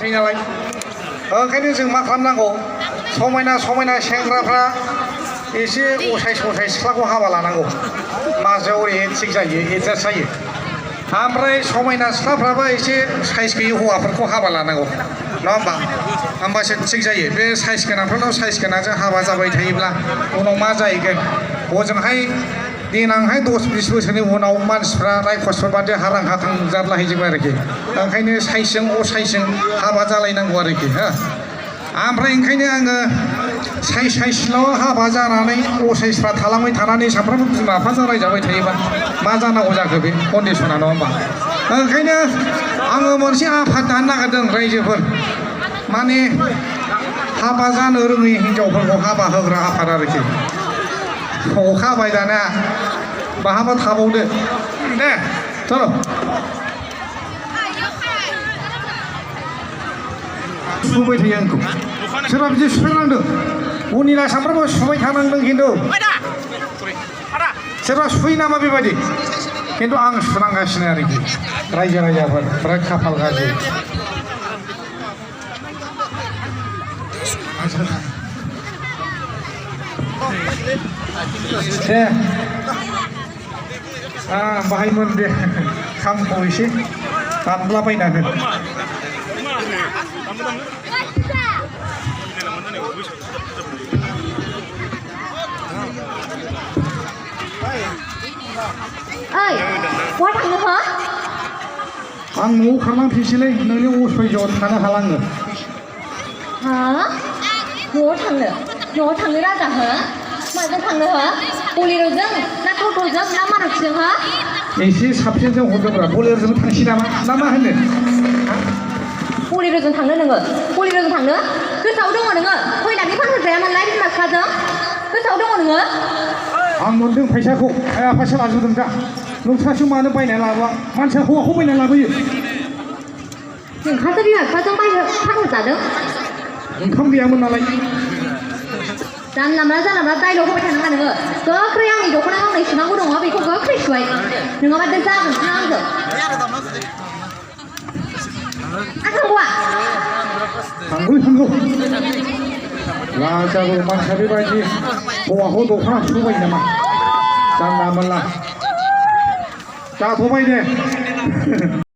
थायो नालाय ओंखायनो जों मा खालामनांगौ समायना समायना सेंग्राफ्रा एसे असाय ससाय सिख्लाखौ हाबा लानांगौ माजायाव ओरैहाय थिग जायो एडजास्ट जायो ओमफ्राय समायना सिख्लाफ्राबो एसे साइज गैयै हौवाफोरखौ हाबा लानांगौ नङा होमबा होमबासो थिग जायो बे साइज गोनांफोरनाव साइज गोनांजों हाबा जाबाय थायोब्ला उनाव मा जाहैगोन हजोंहाय देनांहाय 10-20 बोसोरनि उनाव मानसिफ्रा रायखसफोर बादि हारां हाथां जारलाहैजोबो आरोखि ओंखायनो साइजजों असाइजजों हाबा जालायनांगौ आरोखि हो ओमफ्राय ओंखायनो आङो साइजल' हाबा जानानै असाइसफ्रा थालांबाय थानानै सामफ्रामबो बिमा बिफाजों रायजाबाय थायोबा मा जानांगौ जाखो बे कन्डिसना नङा होमबा ओंखायनो आङो मोनसे आफाद दानो नागिरदों रायजोफोर माने हाबा जानो रोङै हिनजावफोरखौ हाबा होग्रा आफाद आरोखि अखा हाबाय दाना बाहाबा थाबावदो दे चलो सुबाय थायो आंखौ सोरबा बिदि सुस्रांनांदों उनिला सामफ्रामबो सुबाय थानांदों खिन्थु सोरबा सुयो नामा बेबायदि खिन्थु आं सुनांगासिनो आरोखि रायजो राजाफोर बिराद खाफाल गाज्रि दे बाहायमोन दे खामखौ एसे दानलाबायना हो ơi quá thằng nữa hả आं न'आव खारलांफिनसैलै नोंनि असयजआव थानो हाला आङो hả nổ thằng nữa ra cả hả mà cái thằng nữa hả bolero जों ना टट'जों ना मारुतिजों hả एसे साबसिनजों हरदोंब्रा बलेर'जों थांसै नामा ना मा होनो bolero जों थांनो नोङो bolero जों थांनो गोसोआव दङ नोङो फैनानै फानहरजायामोनलाय बिमा बिफाजों गोसोआव दङ नोङो आं मोनदों फैसाखौ आइ आफासो लाजोबदों दा नोंस्रासो मानो बायनानै लाबोआ मानसिया हौवाखौ बायनानै लाबोयो नोंहासो बिमा बिफाजों फानहरजादों ओंखाम गैयामोन नालाय जानला मानला दाइलग होबाय थानाङा नोङो गोख्रै आंनि दख'ना गांनै सुनांगौ दङ बेखौ गोख्रै सुबाय नङाबा दा जागोनसो आंजों थांगौआ थांगौ लाजाबो मानसिया बेबायदि हौवाखौ दख'ना सुबाय नामा जानला मोनला जाथ'बाय दे